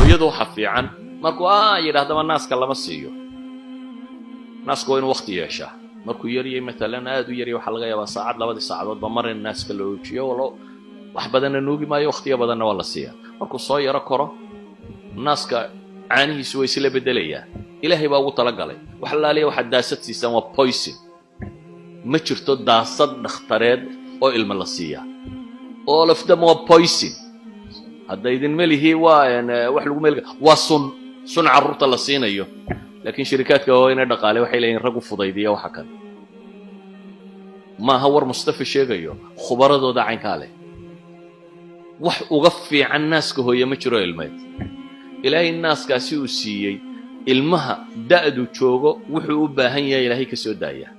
Hooyadu waxa fiican markuu a yidhahdaba naaska lama siiyo. Naasku waa inuu wakti yeeshaa. Markuu yaryay, matalan aada u yaryay, waxaa laga yaabaa saacad, 2dii saacadoodba mar in naaska la oojiyo. Wax badanna nuugi maayo, wakhtiyo badanna waa la siiyaa. Markuu soo yaro koro, naaska caanihiisu way isla beddelayaan. Ilaahay baa ugu talagalay. Wax laaliya waxaad daasad siisaan waa poison. Ma jirto daasad dhakhtareed oo ilmo la siiyaa. All of them waa poison. Hadda idinma lihi waa wax lagu meel, waa sun, sun carruurta la siinayo. Laakiin shirikaadka waaweyne dhaqaale waxay leeyihin rag u fudaydiya waxa kan. Maaha war Mustafa sheegayo, khubaradooda caynkaa leh. Wax uga fiican naaska hooye ma jiro ilmeed. Ilaahay naaskaasi uu siiyey ilmaha, da'du joogo wuxuu u baahan yahay Ilaahay ka soo daaya.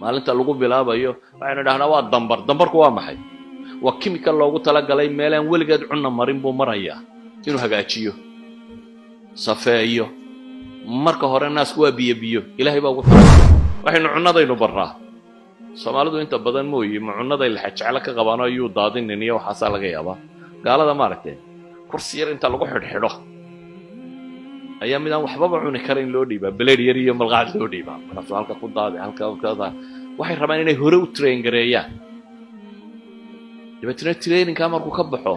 Maalinta lagu bilaabayo waxaynu idhahnaa waa dambar. Dambarku waa maxay? Waa chemical loogu talagalay meelaan weligeed cunna marin buu marayaa inuu hagaajiyo, safeeyo. Marka hore naasku waa biyo biyo. Ilaahay baa ugu talagalay. Waxaynu cunnadaynu barraa, Soomaalidu inta badan mooyi ma cunnaday laxa jeclo ka qabaano ayuu daadinin iyo waxaasaa laga yaabaa. Gaalada maaragtee, kursi yar inta lagu xidhxidho ayaa mid aan waxbaba cuni karayn loo dhiibaa, baleed yar iyo malqacad loo dhiibaa. Markaasuu halka ku daadi, halka kada. Waxay rabaan inay hore u train gareeyaan. Dabeetna trainingkaa markuu ka baxo,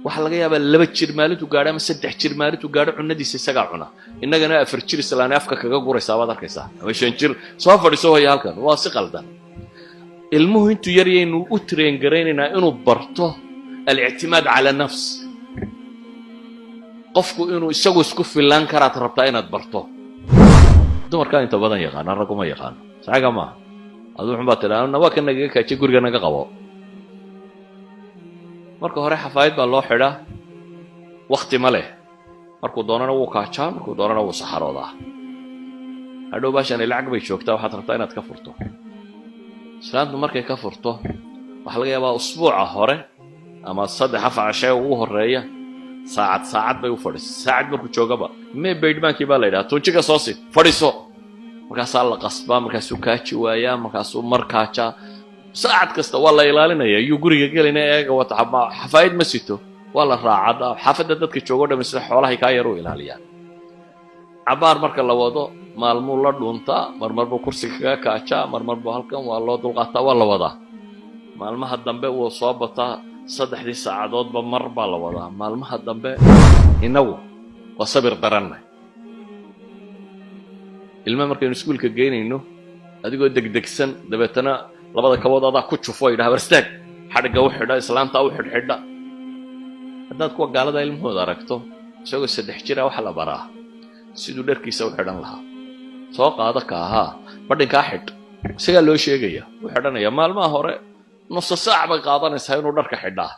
waxaa laga yaabaa 2 jir maalintuu gaadho ama 3 jir maalintuu gaadho, cunadiisa isagaa cuna. Innagana 4 jir islaani afka kaga guraysaa baad arkaysaa, ama 5 jir. Soo fadhiiso haya halkan. Waa si qaldan. Ilmuhu intuu yaryaynu u train garaynaynaa inuu barto الاعتماد على النفس. Qofku inuu isagu isku fillaan karaad rabtaa inaad barto. Dumarkaa inta badan yaqaana, ragguma yaqaano. Saxiga maaha. Adu wuxun baa tidhaa, "Na waa ka nagaga kaajay, guriga naga qabo." Marka hore xafaayad baa loo xidhaa, wakti ma leh. Markuu doonana wuu kaajaa, markuu doonana wuu saxaroodaa. Hadhow baashani lacag bay joogtaa, waxaad rabtaa inaad ka furto. Islaantu markay ka furto, waxaa laga yaabaa usbuuca hore ama 3-4 cashee ugu horreeya saacad saacad bay u fadhiisa. Saacad markuu joogaba, mee baydhmaankii baa la yidhaha, tunjiga soo si fadhiiso. Markaasaa la qasbaa, markaasuu kaaji waayaa, markaasuu mar kaajaa. Saacad kasta waa la ilaalinaya. Iyuu guriga gelina eega wata xafaayad ma sito. Waa la raacada. Xaafadda dadka joogo dham sida xoolahay kaa yar u ilaaliyaan. Cabaar marka la wado, maalmuu la dhuuntaa, marmar buu kursiga kaga kaajaa, marmar buu halkan. Waa loo dulqaataa, waa la wadaa. Maalmaha dambe wuu soo bataa, 3dii saacadoodba mar baa la wadaa. Maalmaha dambe innagu waa sabir daranna. Ilma markaynu iskuulka geynayno, adigoo degdegsan, dabeetana labada kabood adaa ku jufo, yidhaha, "War istaag." Xadhigga u xidha, islaanta u xidhxidha. Haddaad kuwa gaalada ilmahooda aragto, isagoo 3 jira waxa la baraa siduu dharkiisa u xidhan lahaa. Soo qaado ka ahaa, badhinkaa xidh, isagaa loo sheegaya, u xidhanaya. Maalmaha hore nusa saac bay qaadanaysaa inuu dharka xidhaa.